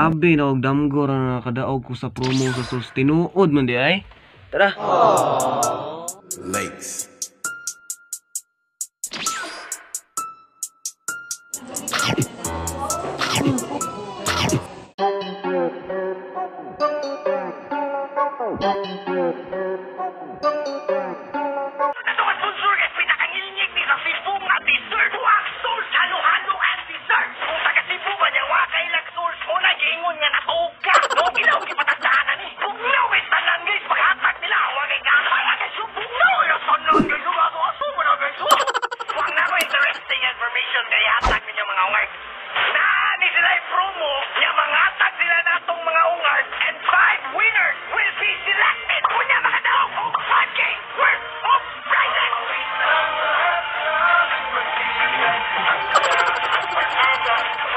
Grabe na og damgo ra na nakadaog ko sa promo sa Souls. Tinuod man di ay. Tara. Lakes. Ito ang sponsor kay pinakangilingig ni sa Cebu nga dessert. Wax Souls halo-halo and dessert. Kung taga Cebu ba niya, wa kay lag Souls mo na giingon nga natuog ka. No, gilaw gipatandaan ni. Bugnaw kay tanan guys, paghatag nila wa kay kakaya kay bugnaw yung tanan guys. Aso aso mo na guys. Wag na ko interesting information kay hatag ninyo mga ungart. Naani sila yung promo, nga mangatag sila natong mga ungart and 5 winners will be selected. Unya makadaog og 5K worth of prizes.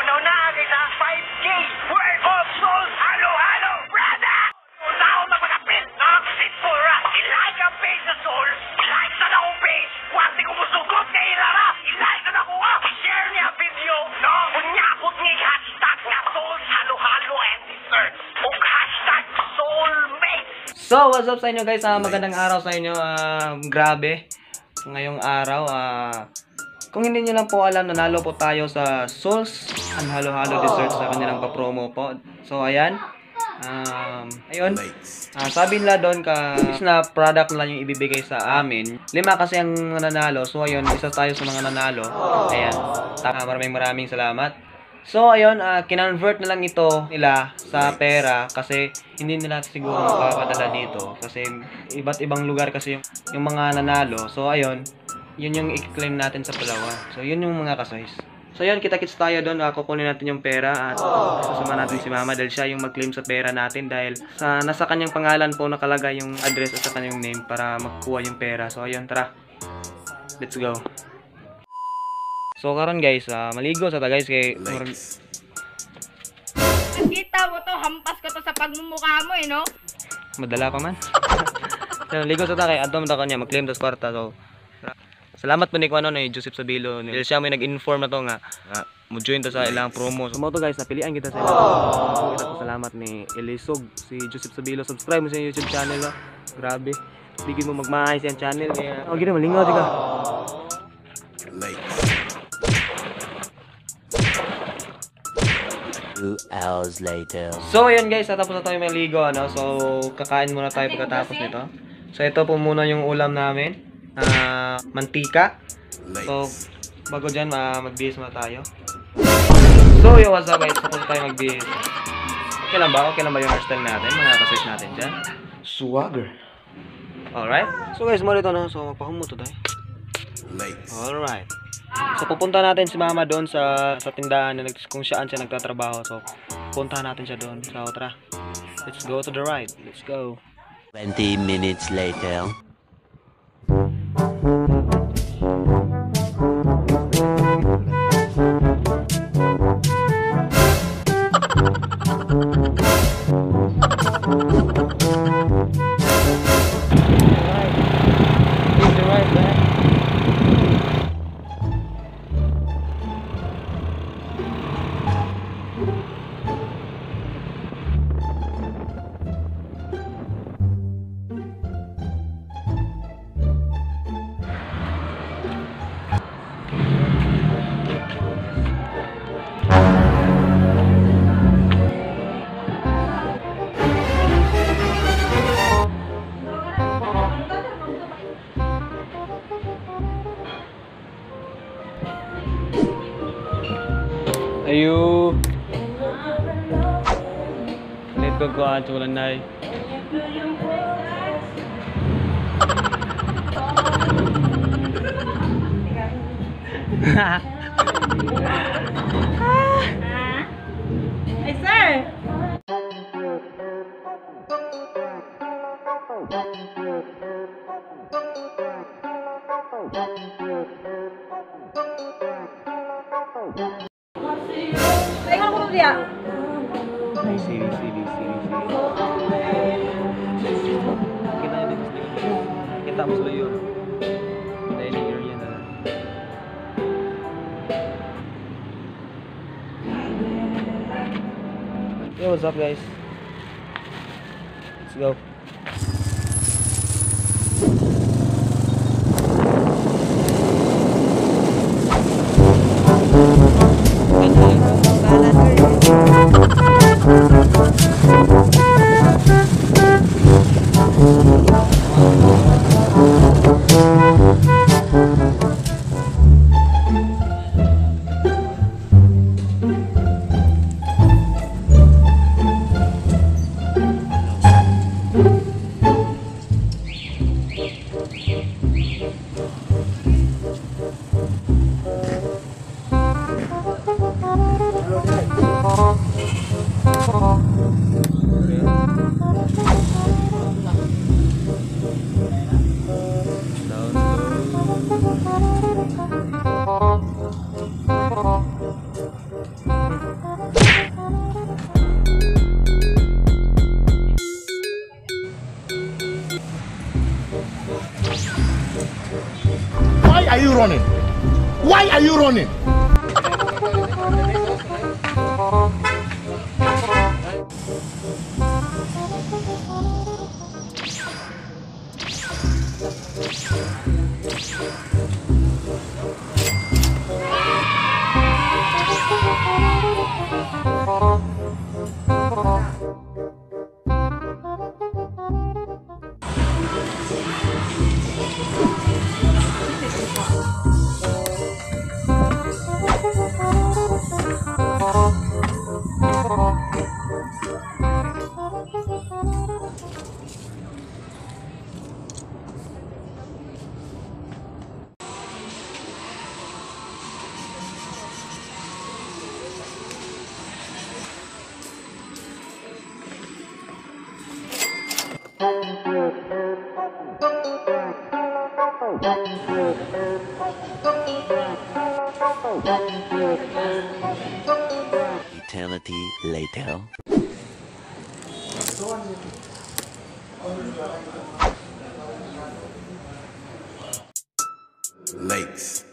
Una-una kay sa 5K worth of Souls halo-halo, brother! Tao magpagapil, simple ra. I-like ang page sa Souls, i-like sa akong page. Huwag di ko musugot kay Ilara. I-like na ako ah. I-share niya ang video, no? Unyakot nga hashtag nga Souls halo-halo and dessert. Ug hashtag soulmate. So, what's up sa inyo guys? Magandang araw sa inyo. Grabe. Ngayong araw, kung hindi nyo lang po alam, nanalo po tayo sa Souls and Halo-Halo Dessert sa kanilang pa-promo po. So, ayan. Ayun. Lakes. Sabi nila doon ka is na product lang yung ibibigay sa amin. 5 kasi ang nanalo. So, ayun, isa tayo sa mga nanalo. Ayan. Maraming maraming salamat. So, ayun, kinonvert na lang ito nila sa pera kasi hindi nila siguro mapapadala dito kasi iba't ibang lugar kasi yung mga nanalo. So, ayun, yun yung i-claim natin sa Palawan. So, yun yung mga kasoys. So, ayun, kita-kits tayo doon. Kukunin natin yung pera at sasama natin si Mama dahil siya yung mag-claim sa pera natin dahil nasa kanyang pangalan po nakalagay yung address at sa kanyang name para makuha yung pera. So, ayun, tara. Let's go. So, karon guys, maligo sa ta guys kay Lakes. Nakita mo to, hampas ko to sa pagmumukha mo eh, no? Madala pa man. So, ligo sa ta kay adto man ta kanya mag-claim tas kwarta. So, salamat po ni Kwano ni Joseph Sabilo. Dahil siya may nag-inform na to nga mo join ta sa ilang promo. So, mo to guys, napilian kita sa ilang. So, kita po salamat ni Elisog, si Joseph Sabilo. Subscribe mo sa YouTube channel, oh. Grabe. Bigyan mo magmaayos yung channel kaya. Oh, gina malingaw ka. Lakes. 2 hours later. So, ayun guys, natapos na tayo maligo, ano? So, kakain muna tayo pagkatapos nito. So, ito po muna yung ulam namin. Mantika. So, Lakes. bago dyan, magbihis muna tayo. So, yo, what's up guys? Tapos tayo magbihis. Okay lang ba? Okay lang ba yung hairstyle natin? Mga kasoys natin dyan? Swagger. Alright. So, guys, mo rito, no? So, magpahumuto tayo. Lakes. Alright. So, pupunta natin si Mama doon sa tindahan na kung saan siya nagtatrabaho. So, puntahan natin siya doon. So, tara. Let's go to the right. Let's go. 20 minutes later. Alright. Take the right, man. Ayo. Let go ko at wala nay. Ay, sir! Ay, ano ko diya? Ay, C, B, C, B, C, B, C. Kita niyo dito sa likod. Kita mo sa yun. Dining area na. Yo, Hey, what's up, guys? Let's go. Why are you running? Why are you running? Eternity later. Lakes.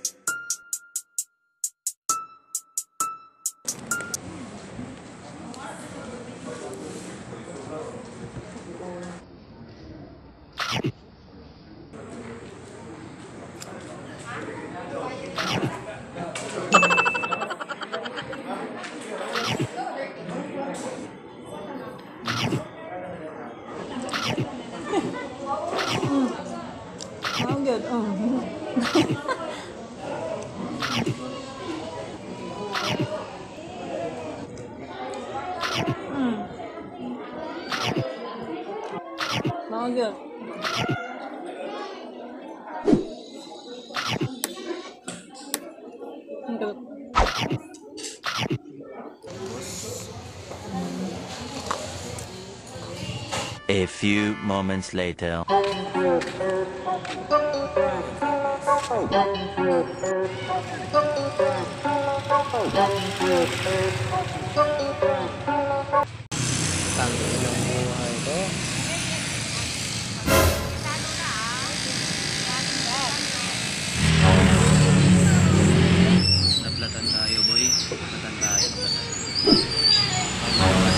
Oh, good. Oh. Oh, good. Good. A few moments later. Tangin ng buhay ko. Naplatan tayo, boy. Naplatan tayo. Naplatan.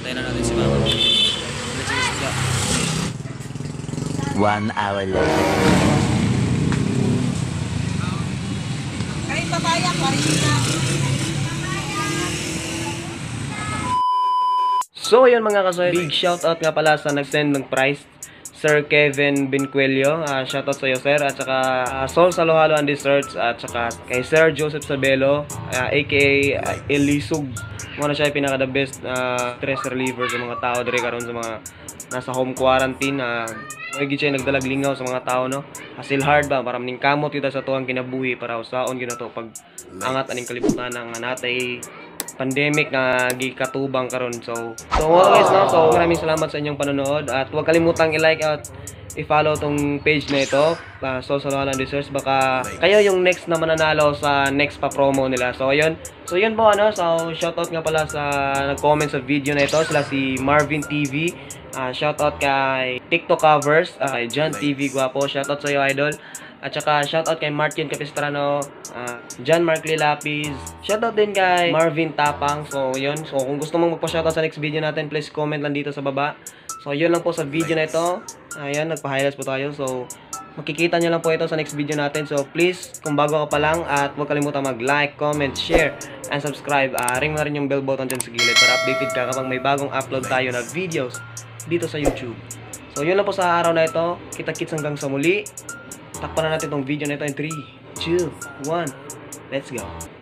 Hintayin na natin si Mama. Let's go. 1 hour later. Kain papaya, 40. So ayun, mga kasoy, big shoutout nga pala sa nag-send ng prize, Sir Kevin Bincuello. Shoutout sa iyo, sir, at saka Sol Salohalo and Desserts, at saka kay Sir Joseph Sabelo, aka Elisug. Muna siya yung pinaka the best stress reliever sa mga tao diri karon, sa mga nasa home quarantine na uh, siya nagdalag lingaw sa mga tao, no. Hustle hard ba para maning kamot kita sa tuang kinabuhi para usaon gyud to pag angat aning kalibutan nga natay pandemic na gikatubang karon. So mga guys, no, so maraming salamat sa inyong panonood at huwag kalimutang i-like at i-follow tong page na ito, Sol Salohalo and Desserts. Baka kayo yung next na mananalo sa next pa promo nila. So ayun, so yun po, ano. So shoutout nga pala sa nag-comment sa video na ito, sila si Marvin TV. Shoutout kay TikTok Covers, kay John TV Guapo, shoutout sa iyo, idol. At saka shoutout kay Martin Capistrano, John Mark Lilapis. Shoutout din kay Marvin Tapang. So, yun. So, kung gusto mong magpa-shoutout sa next video natin, please comment lang dito sa baba. So, yun lang po sa video na ito. Ayan, nagpa-highlights po tayo. So, makikita nyo lang po ito sa next video natin. So, please, kung bago ka pa lang at huwag kalimutan mag-like, comment, share, and subscribe. Ring mo na rin yung bell button dyan sa gilid para updated ka kapag may bagong upload tayo na videos dito sa YouTube. So, yun lang po sa araw na ito. Kita-kits hanggang sa muli. Takpan na natin itong video na ito in 3, 2, 1. Let's go.